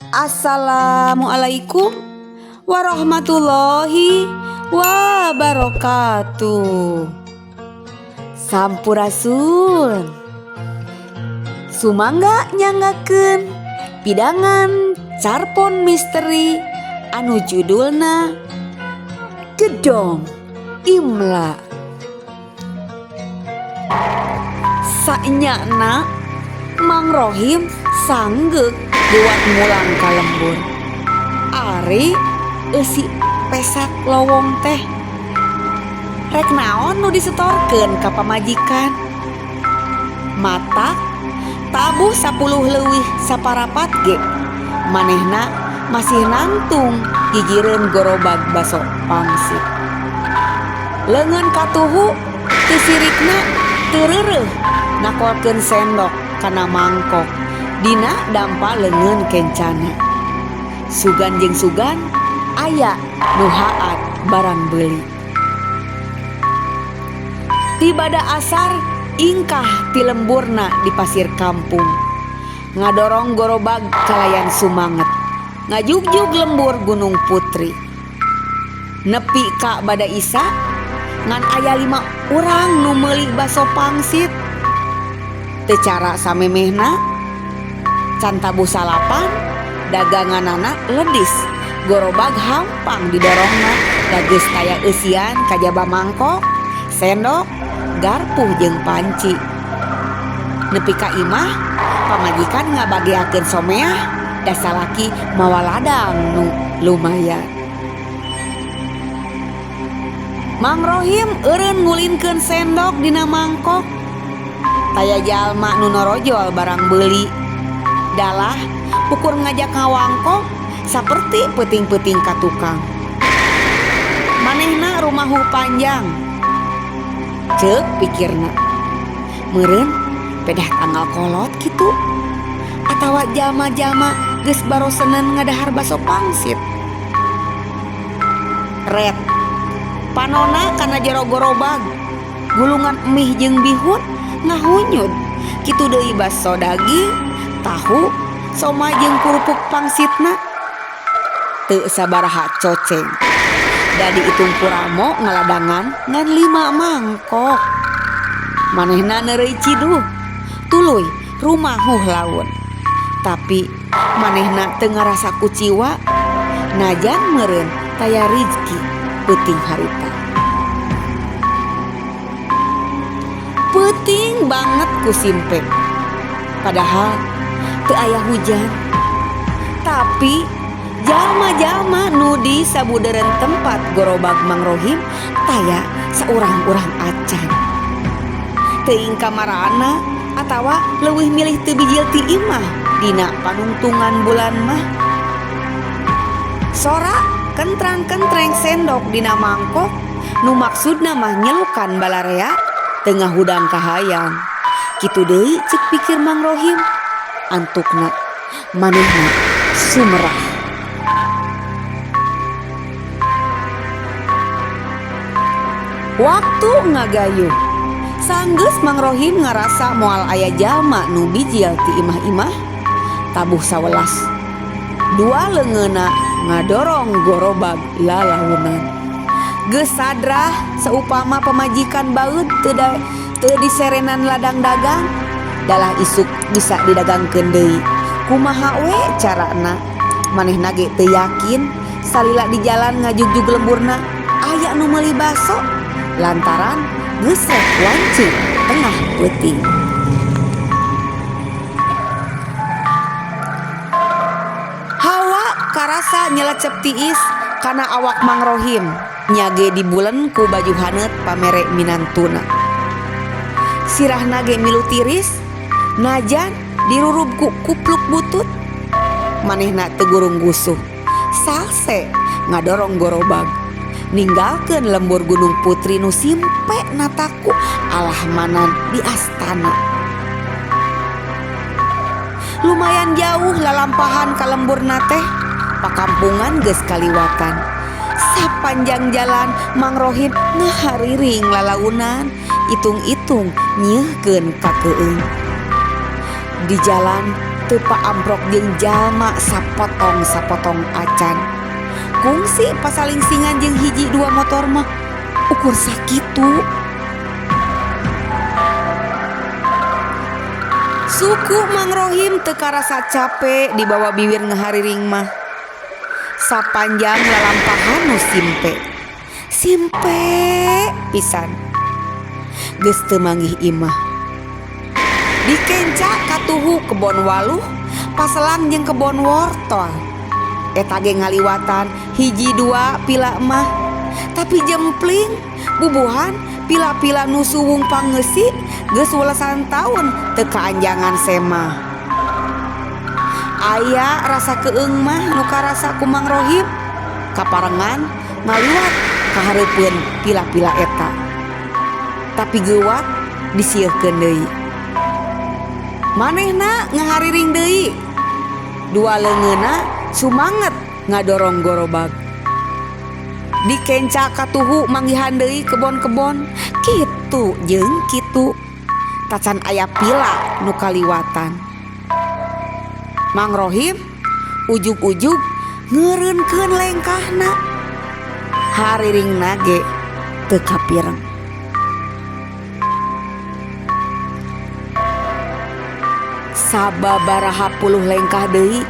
Assalamualaikum warahmatullahi wabarakatuh. Sampurasun. Sumangga nyanggakeun pidangan carpon misteri anu judulna Gedong Imla. Sanyana Mang Rohim sanggeuk lewat mulang ka lembur. Ari eusi pesak lowong teh. Rek naon nu disetorkeun ka pamajikan? Matak tabuh 10 leuwih saparapat ge manehna masih nangtung gigireun gorobag baso pangsit. Leungeun katuhu teu sirikna teu reureuh nakolkeun sendok kana mangkok dina dampa leungeun kencana. Sugan jeung sugan aya nu haat barang beuli. Tibada asar ingkah ti lemburna di pasir kampung. Ngadorong gorobag kalayan sumanget. Ngajugjug lembur Gunung Putri. Nepi ka bada Isa ngan aya 5 urang nu meuli baso pangsit. Teu cara samemehna can tabuh salapan daganganana ledis. Gorobag hampang didorongna da geus taya eusian kajaba mangkok, sendok, garpu jeung panci. Nepi ka imah pamajikan ngabageakeun someah da salaki mawa ladang nu lumayan. Mang Rohim eureun ngulinkeun sendok dina mangkok. Taya jalma nu norojol barang beuli. Dalah ukur ngajak ngawangkong saperti peuting-peuting ka tukang. Manehna rumahu panjang. Ceuk pikirna. Meureun pedah tanggal kolot kitu. Atawa jalma-jalma geus barosenen ngadahar baso pangsit. Ret. Panona kana jero gorobag. Gulungan mie jeung bihun ngahunyud. Kitu deui baso daging, tahu, soma jeung kerupuk pangsitna. Teu sabaraha coceng. Da diitung kuramo ngaladangan ngan 5 mangkok. Manehna neureuy ciduh. Tuluy rumahuh laun. Tapi manehna teu ngarasa kuciwa najan meureun taya rizki peuting harita. Peuting banget ku simpe. Padahal teu aya hujan. Tapi jalma-jalma nu di sabudeureun tempat gorobag Mang Rohim taya saurang-urang acan. Teuing kamarana atawa leuwih milih teu bijil ti imah dina panungtungan bulan mah. Sora kentrang-kentreng sendok dina mangkok nu maksudna mah nyelukan balarea tengah hudang kahayang. Kitu deui ceuk pikir Mang Rohim. Antukna manehna sumerah. Waktu ngagayuh sanggeus Mang Rohim ngarasa moal aya jalma nu bijil ti imah-imah. Tabuh 11. Dua leungeunna ngadorong gorobag lalaunan. Geus sadrah saupama pamajikan baeud teu diserenan ladang dagang, dalah isuk bisa didagangkeun deui. Kumaha we carana? Manehna ge teu yakin salila di jalan ngajugjug lemburna aya nu meuli baso lantaran geus rek wanci tengah peuting. Hawa karasa nyelecep tiis kana awak Mang Rohim. Nyage dibulen ku baju haneut pamere minantuna. Sirahna ge milu tiris, najan dirurub ku kupluk butut. Manehna teu gurung gusuh. Salse ngadorong gorobag. Ninggalkeun lembur Gunung Putri nu simpe nataku alahmanan di astana. Lumayan jauh lalampahan ka lemburna teh, pakampungan geus kaliwatan. Sapanjang jalan Mang Rohim ngahariring lalaunan, itung-itung nyeuhkeun ka keung. Di jalan Teu paamprok jeung jalma sapotong-sapotong acan. Kungsi pasalingsingan jeung hiji dua motor mah ukur sakitu. Suku Mang Rohim teu karasa cape dibawa biwir ngahariring mah. Sapanjang lalampahan nu simpe. Simpe pisan. Geus teu manggih imah. Dikenca katuhu kebon waluh, paselang jeung kebon wortel. Eta ge ngaliwatan hiji dua pila mah. Tapi jempling bubuhan pila-pila nu suwung pangeusi geus welesan taun teu kaanjangan semah. Aya rasa keung mah nu karasa ku Mang Rohim kaparengan ngaliwat kahareupeun pila-pila eta. Tapi geuwat disieuhkeun deui. Manehna ngahariring deui. Dua leungeunna sumanget ngadorong gorobag. Dikenca katuhu manggihan deui kebon-kebon kitu jeung kitu. Tacan aya pila nu kaliwatan. Mang Rohim ujug-ujug ngeureunkeun lengkahna. Hariringna ge teu kapireng. Sababaraha puluh lengkah deui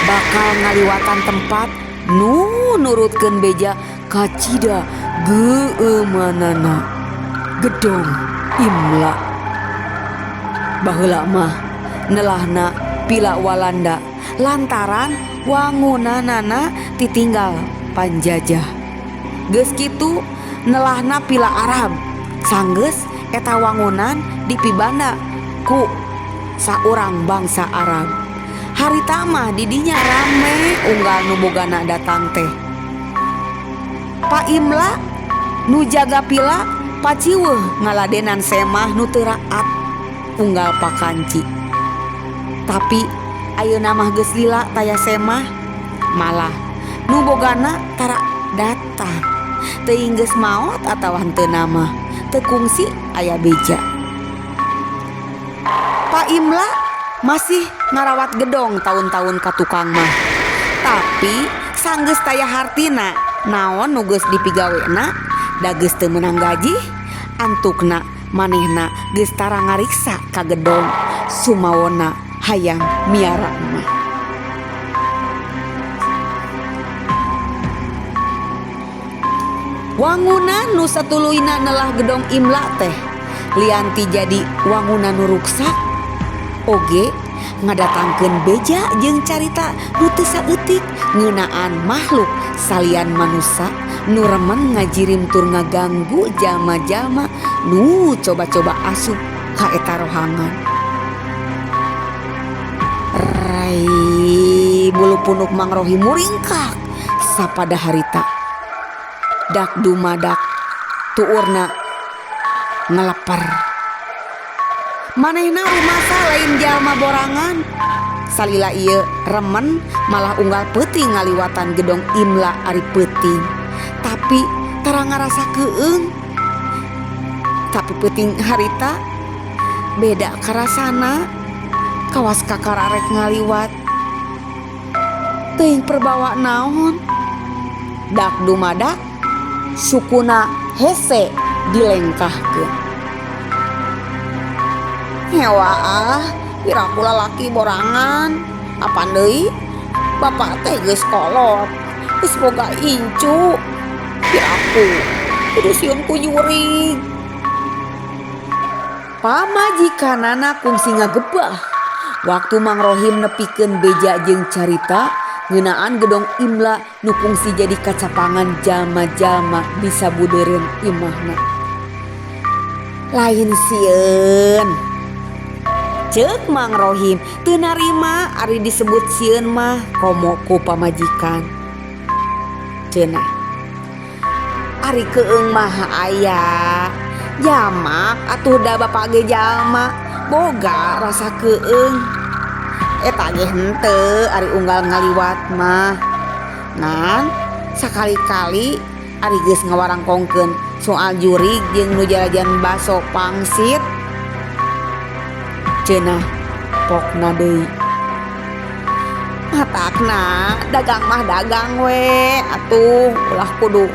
bakal ngaliwatan tempat nu nurutkeun beja kacida geueumanana gedong Imla. Baheula mah nelahna pila Walanda lantaran wangunanana titinggal panjajah. Geus kitu nelahna pila Arab sanggeus eta wangunan dipibanda ku saurang bangsa Arab. Harita mah didinya rame unggal nu bogana datang teh. Pak Imla nu jaga pila paciweuh ngaladenan semah nu teu raat unggal pakanci. Tapi ayeuna mah geus lila taya semah malah nu bogana tara datang. Teuing geus maot atawa henteu mah teu kungsi aya beja. Pak Imla masih ngarawat gedong tahun-tahun ka tukang mah. Tapi sanggeus taya hartina naon nu geus dipigawena da geus teu meunang gaji antukna manehna geus tara ngariksa ka gedong sumawona hayang miara mah. Wangunan nu satuluyna nelah gedong Imla teh lianti jadi wangunan nu ruksak oge ngadatangkeun beja jeung carita nu teu saeutik ngeunaan makhluk salian manusa nu remen ngajirim tur ngaganggu jalma-jalma nu coba-coba asup ka eta rohangan. Rai bulu punuk Mang Rohim muringkak sapada harita. Dak dumadak tuurna ngeleper. Manehna rumasa lain jalma borangan. Salila ieu remen malah unggal peuting ngaliwatan gedong Imla ari peuting. Tapi tara ngarasa keung. Tapi peuting harita beda karasana. Kawas kakararek ngaliwat. Teuing perbawa naon. Dak dumadak sukuna hese dilengkahkeun. Hewa ah, piraku lalaki borangan. Apan deui? Bapak teh geus kolot, geus boga incu. Piraku kudu sieun ku jurig. Pamajikanana kungsi ngagebah. Waktu Mang Rohim nepikeun beja jeung carita ngeunaan gedong Imla nu kungsi jadi kacapangan jalma-jalma bisa budeureun imahna. Lain sieun. Ceuk Mang Rohim teu narima ari disebut sieun mah komo ku pamajikan. Cenah. Ari keung mah aya. Jamak atuh da bapak ge jalma boga rasa keung. Eta ge henteu ari unggal ngaliwat mah. Ngan sakali-kali ari geus ngawarangkongkeun soal jurig jeung nu jarajan baso pangsit. Cenah pokna deui. Matakna dagang mah dagang we atuh ulah kudu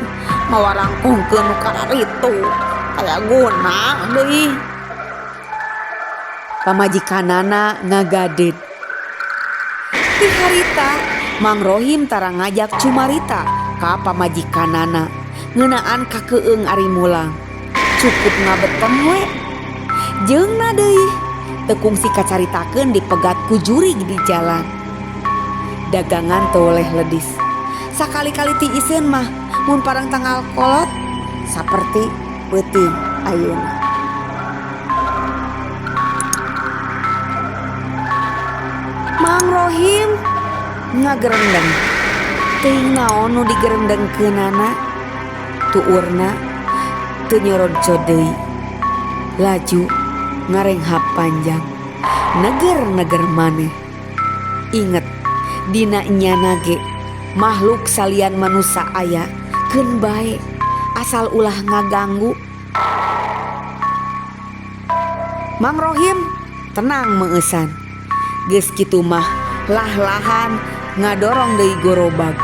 mawarangkongkeun nu kararitu aya guna deui. Pamajikanana ngagadeud. Ti harita Mang Rohim tara ngajak cumarita ka pamajikanana ngeunaan kakeung ari mulang. Cukup ngabetem we. Jeungna deui teu kungsi kacaritakeun dipegat ku jurig di jalan. Dagangan teu weleh ledis. Sakali-kali tiiseun mah mun parang tanggal kolot saperti peuting ayeuna. Mang Rohim ngagerendeng. Teuing naon nu digerendengkeunana? Tuurna teu nyorodcod deui. Laju ngarenghap panjang. Neger-neger maneh. Inget dina enyana ge makhluk salian manusa aya keun bae asal ulah ngaganggu. Mang Rohim tenang meueusan. Geus kitu mah lah-lahan ngadorong deui gorobag.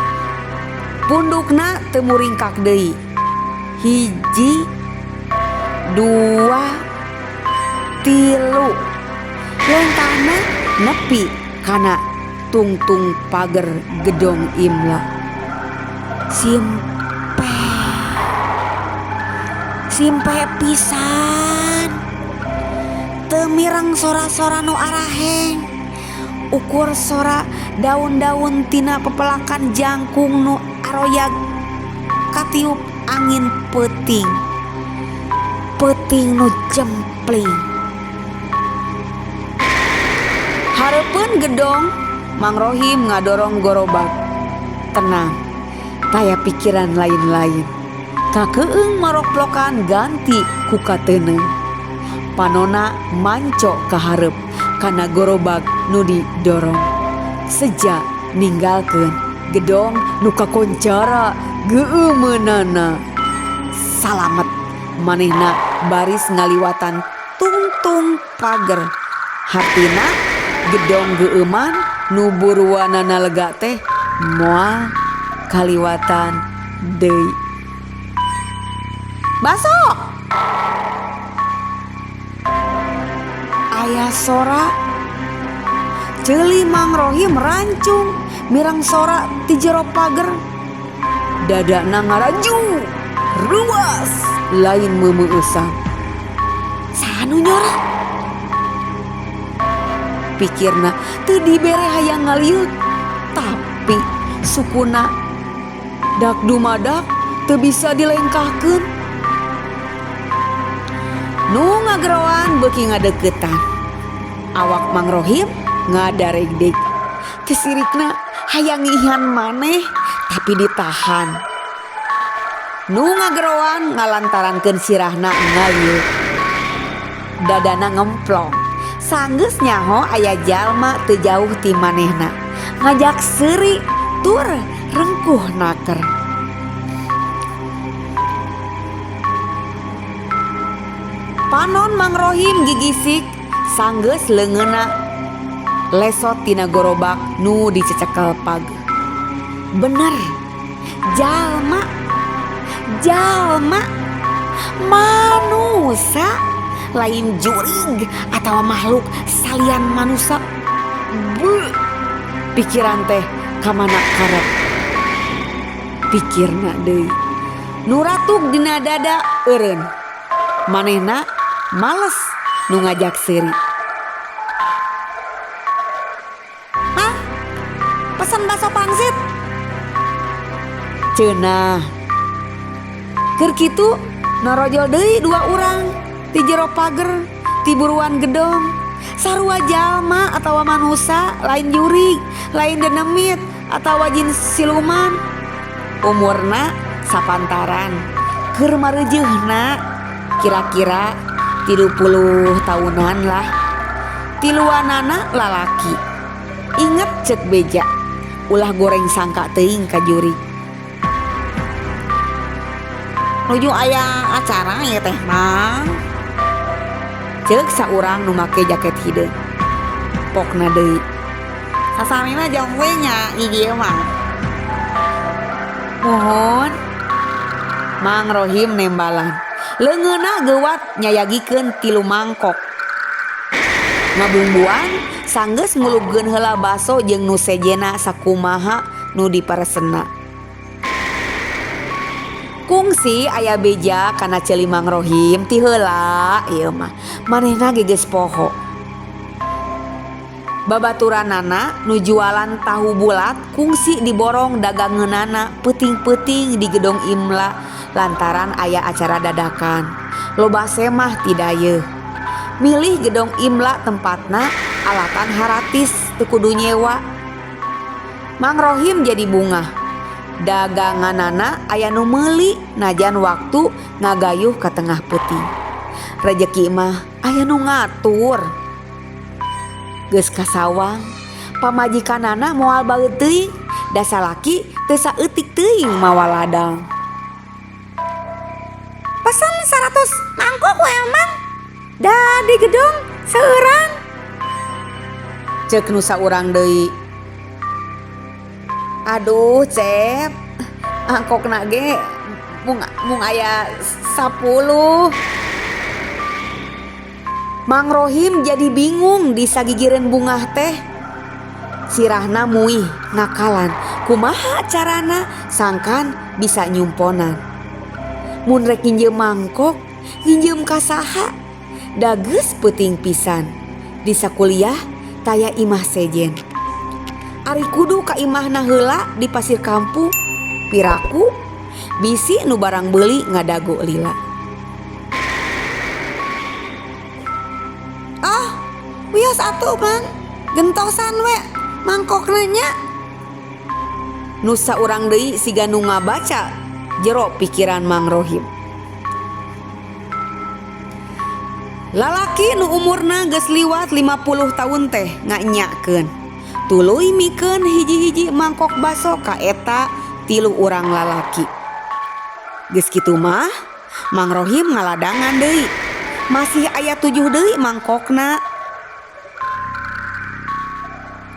Pundukna teu muringkak deui. 1, 2, 3. Lengkahna nepi kana tungtung pager gedong Imla. Simpe. Simpe pisan. Teu mireng sora-sora nu araheng. Ukur sora daun-daun tina pepelakan jangkung nu aroyag katiup angin peuting. Peuting nu jempling. Hareupeun gedong Mang Rohim ngadorong gorobag. Tenang, taya pikiran lain-lain. Kakeung maroplokan ganti ku kateuneng. Panona manco ka hareup kana gorobag nu didorong. Seja ninggalkeun gedong nu kakoncara geumeuneunana. Salamet manehna baris ngaliwatan tungtung pager. Hatina gedong geueuman nu buruanana lega teh moal kaliwatan deui. Baso! Aya sora. Ceuli Mang Rohim rancung mirang sora ti jero pager. Dadana ngaraju ruas lain meumeueusan. Saha nu nyora? Pikirna teu dibere hayang ngaliut, tapi sukuna dak dumadak teu bisa dilengkahkeun. Nu ngageroan beuki ngadeukeutan. Awak Mang Rohim ngadaregdeg. Kesirikna hayang ngihan maneh tapi ditahan. Nu ngageroan ngalantarankeun sirahna ngaliut. Dadana ngemplong. Sanggeus nyaho aya jalma teu jauh ti manehna. Ngajak seuri tur rengkuh naker. Panon Mang Rohim gigisik sanggeus leungeunna lesot tina gorobak nu dicecekel pag. Bener, jalma, jalma, manusa, lain jurig atawa makhluk salian manusa. Beuh, pikiran teh kamana karep. Pikirna deui. Nu ratug dina dada eureun. Manehna males nu ngajak seuri. Hah? Pesan bakso pangsit? Ceunah. Keur kitu norojol deui dua urang ti jero pager, ti buruan gedong. Sarua jalma atawa manusa, lain jurig, lain denemit atawa jin siluman. Umurna sapantaran, keur mareujeuhna kira-kira 30 tahunan lah. Tiluanana lalaki. Inget cek beja, ulah goreng sangka teuing ka jurig. Nuju aya acara ya teh Mang. Ceuk saurang nu make jaket hideung. Pokna deui. Sasamina jong we nya gigi mah. Mohon Mang Rohim nembalan. Leungeunna geuwat nyayagikeun tilu mangkok. Ngabumbuan sanggeus ngulubkeun heula baso jeung nu sejena sakumaha nu diparesena. Kungsi aya beja kana ceuli Mang Rohim ti heula ieu mah. Manehna ge geus poho. Babaturanana nu jualan tahu bulat kungsi diborong dagangeunana peuting-peuting di gedong Imla lantaran aya acara dadakan. Loba semah ti dayeuh. Milih gedong Imla tempatna alatan haratis teu kudu nyewa. Mang Rohim jadi bungah. Daganganana aya nu meuli najan waktu ngagayuh ka tengah peuting. Rejeki mah aya nu ngatur. Geus kasawang, pamajikanana moal baeut teuing, da salaki teu saeutik teuing mawa ladang. Pesen 100 mangkok we Mang, da di gedong seueuran. Ceuk nu saurang deui. Aduh Cep, mangkokna ge mung aya 10. Mang Rohim jadi bingung disagigireun bungah teh. Sirahna muih ngakalan, kumaha carana sangkan bisa nyumponan. Mun rek nginjeum mangkok, nginjeum ka saha? Da geus peuting pisan. Di sakuliah taya imah sejen. Ari kudu ka imahna heula di pasir kampung, piraku bisi nu barang beuli ngadago lila. Ah, wios atuh Mang, gentosan we mangkokna nya. Nu saurang deui siga nu ngabaca jero pikiran Mang Rohim. Lalaki nu umurna geus liwat 50 taun teh nganyakeun. Tuluy mikeun hiji-hiji mangkok baso ka eta tilu urang lalaki. Geus kitu mah Mang Rohim ngaladangan deui. Masih aya 7 deui mangkokna.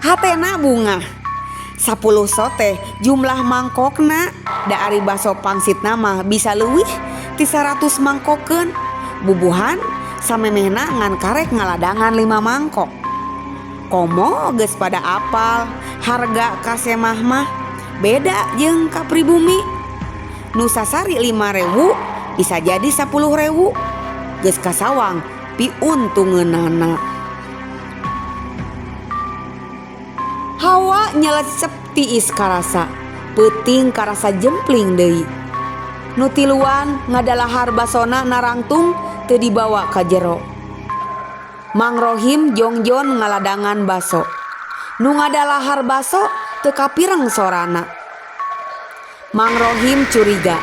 Hatena bungah. 10 sote jumlah mangkokna, da ari baso pangsitna mah bisa leuwih ti 100 mangkokeun. Bubuhan samemehna ngan karek ngaladangan 5 mangkok. Komo geus pada apal harga kasemah mah beda jeung ka pribumi. Nu sasari 5.000 bisa jadi 10.000. Geus kasawang piuntungeunana. Hawa nyelecep tiis karasa, peuting karasa jempling deui. Nu tiluan ngadalahar basona narangtung teu dibawa ka jero. Mang Rohim jongjon ngaladangan baso. Nu ngadalahar baso teu kapireng sorana. Mang Rohim curiga,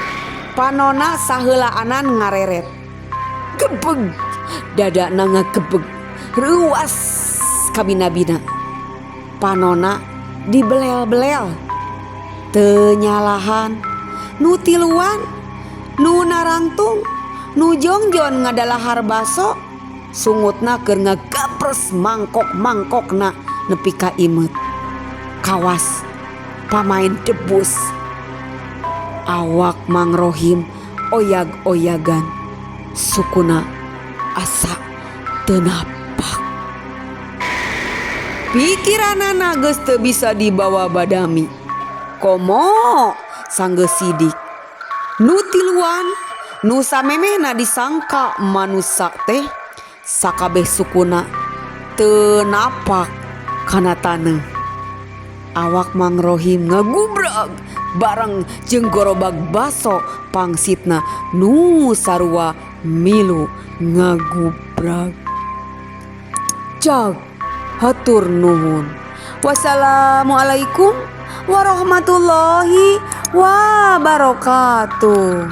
panona saheulaanan ngareret. Gebeg, dadana ngagebeg, reuas kabina-bina. Panona dibelel-belel, teu nyalahan. Nu tiluan, nu narangtung, nu jongjon ngadalahar baso, sungutna keur ngagapres mangkok-mangkokna nepi ka imeut. Kawas pamain debus. Awak Mang Rohim oyag-oyagan, sukuna asa teu napak. Pikiranana geus teu bisa dibawa badami. Komo sanggeus sidik. Nu tiluan, nu samemehna disangka manusa teh sakabeh sukuna teu napak kana taneuh. Awak Mang Rohim ngagubrag bareng jeung gorobag baso pangsitna nu sarua milu ngagubrag. Cag hatur nuhun. Wassalamualaikum warahmatullahi wabarakatuh.